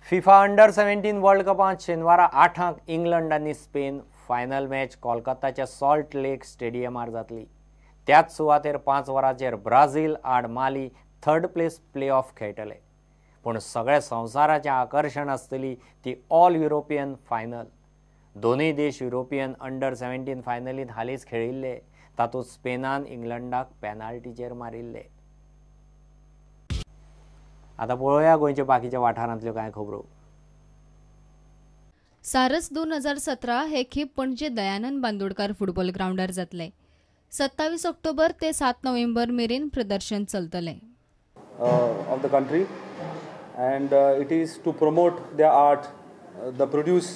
FIFA under 17 world कपांत शेनवारा 8 England आनी Spain final match कोलकाताच्या सॉल्ट लेक स्टेडियमार जातली. त्याच सुवातेर 5 वरांचेर ब्राझील आड माली थर्ड प्लेस प्ले ऑफ खेळटले. पूण सगळ्या संवसाराचें आकर्शण आसतली ती ऑल युरोपियन फायनल. दोनूय देश युरोपियन अंडर 17 फायनलींत हालींच खेळिल्ले. तातूंत स्पेनान इंग्लंडाक पेनाल्टीचेर मारिल्ले. आतां पळोवया गोंयच्या बाकीच्या वाठारांतल्यो कांय खबरो. सारस 2017 हे खेप पणजे दयानंद बांदोडकार फुटबॉल ग्रावंडार जातले. 27 ऑक्टोबर ते 7 नोव्हेंबर मेरेन प्रदर्शन चलतले. Of the country and it is to promote their art, the produce,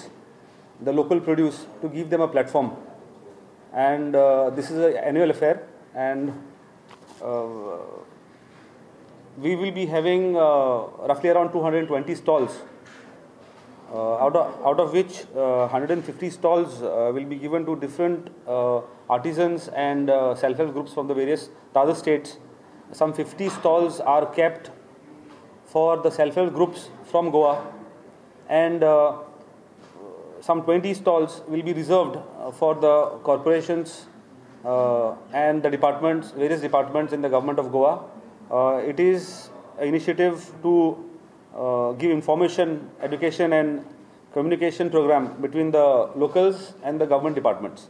the local produce, to give them a platform. And this is an annual affair, and we will be having roughly around 220 stalls, out of which 150 stalls will be given to different artisans and self-help groups from the various other states. Some 50 stalls are kept for the self-help groups from Goa, and some 20 stalls will be reserved for the corporations and the departments, various departments in the government of Goa. It is an initiative to give information, education and communication program between the locals and the government departments.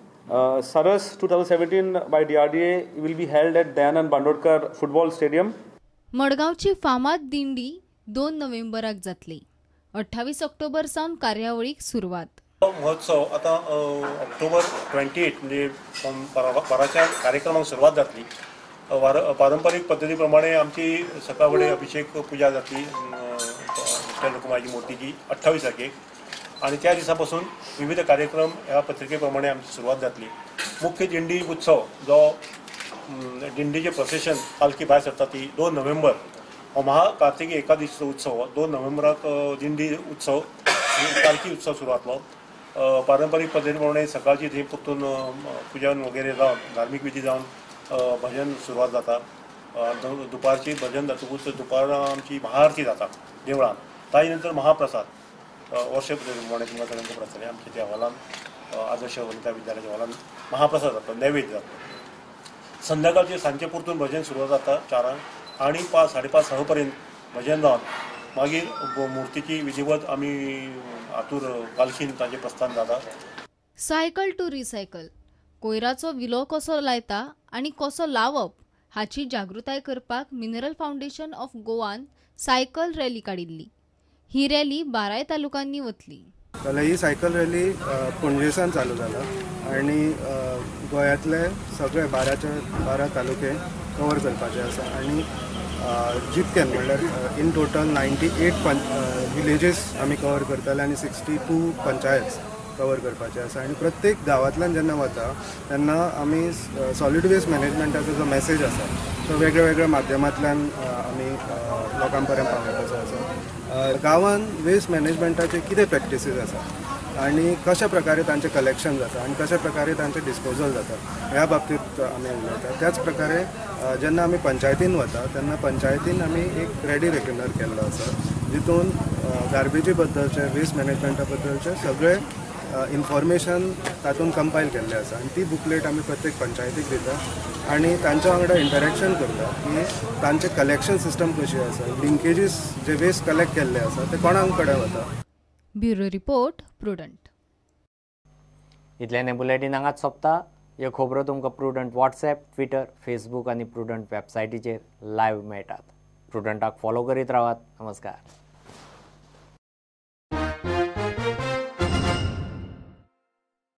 Saras 2017 by DRDA will be held at Dayanand Bandodkar Football Stadium. मडगांवची फामाद दिंडी 2 नोव्हेंबराक जातली. 28 ऑक्टोबर सावन कार्यावळीक सुरवात. महोत्सव आता ऑक्टोबर 28 म्हणजे बाराच्या कार्यक्रमाक सुरवात जातली. पारंपरीक पद्दती प्रमाणे आमची सकाळ फुडें अभिषेक पुजा जातली विठ्ठल रखुमाईची मूर्तीची 28 तारखेक, आनी त्या दिसा पासून विविध कार्यक्रम ह्या पत्रिके प्रमाणे आमची सुरवात जातली. मुख्य दिंडी उत्सव जो दिंडीचें प्रोसेशन पालखी भायर सरता ती 2 नोव्हेंबर हो महाकार्तिकी एकादशीचो उत्सव 2 नोव्हेंबराक दिंडी उत्सव पालखी उत्सव सुरू जातलो. पारंपरीक पद्दती प्रमाणे सकाळची थंय परतून पुजन वगैरे जावन धार्मीक विधी जावन भजन सुरवात जाता. दुपारची भजन जातकूच दुपारा आमची महाआरती जाता देवळान, ताजे नंतर महाप्रसाद वर्ष पद्दती प्रमाणे तुमकां सगळ्यांक खबर आसतलें आमच्या त्या हॉलान आदर्श वनिता विद्यालयाच्या हॉलान महाप्रसाद जाता, नैवेद्य जाता. संध्याकाळचे सांजचे परतून भजन सुरवात जाता 4 आनी 5 साडे 5 6 पर्यंत भजन जावन मागीर मुर्तीची विधिवत आमी आतूर पालखीन ताजें प्रस्थान जाता. सायकल टू रिसायकल, कोयराचो विलो कसो लायता आनी कसो लावप हाची जागृताय करपाक mineral foundation of Goan cycle rally काडिल्ली. ही रॅली 12 तालुक्यांनी वतली. जाल्यार ही सायकल रॅली पणजेसान चालू जाला आनी गोंयांतले सगळे 12 तालुके कवर करपाचे आसा आनी जितके म्हणल्यार इन टोटल 98 विलेजीस आमी कवर करतले आनी 62 पंचायत कवर करपाचे आसा. आनी प्रत्येक गांवांतल्यान जेन्ना वता तेन्ना आमी सॉलिड वेस्ट मॅनेजमेंटाचो जो मॅसेज आसा तो वेगळ्या वेगळ्या माध्यमांतल्यान आमी लोकां पर्यंत पावोवपाचो आसा. गांवांत वेस्ट मॅनेजमेंटाचे कितें प्रॅक्टिसीस आसा आनी कशा प्रकारे तांचें कलेक्शन जाता आनी कशा प्रकारे तांचें डिस्पोजल जाता ह्या बाबतींत आमी उलयता. त्याच प्रकारे जेन्ना आमी पंचायतीन वता तेन्ना पंचायतीन आमी एक रेडी रेकनर केल्लो आसा जितून गार्बेजी बद्दलचे वेस्ट मॅनेजमेंटा बद्दलचे सगळे इन्फॉर्मेशन तातूंत कंपायल केल्लें आसा आनी ती बुकलेट आमी प्रत्येक पंचायतीक दिता आनी तांच्या वांगडा इंटरेक्शन करता की तांचें कलेक्शन सिस्टम कशी आसा, लिंकेजीस जे वेस्ट कलेक्ट केल्ले आसा ते कोणाक कडेन वता. Bureau report, Prudent. इतल्यान बुलेटीन हांगाच सोंपता. ह्यो खबरो तुमकां प्रुडंट वॉट्सएप, ट्विटर, फेसबूक आनी प्रुडंट वेबसायटीचेर लायव्ह मेळटात. प्रुडंटाक फॉलो करीत रावात. नमस्कार.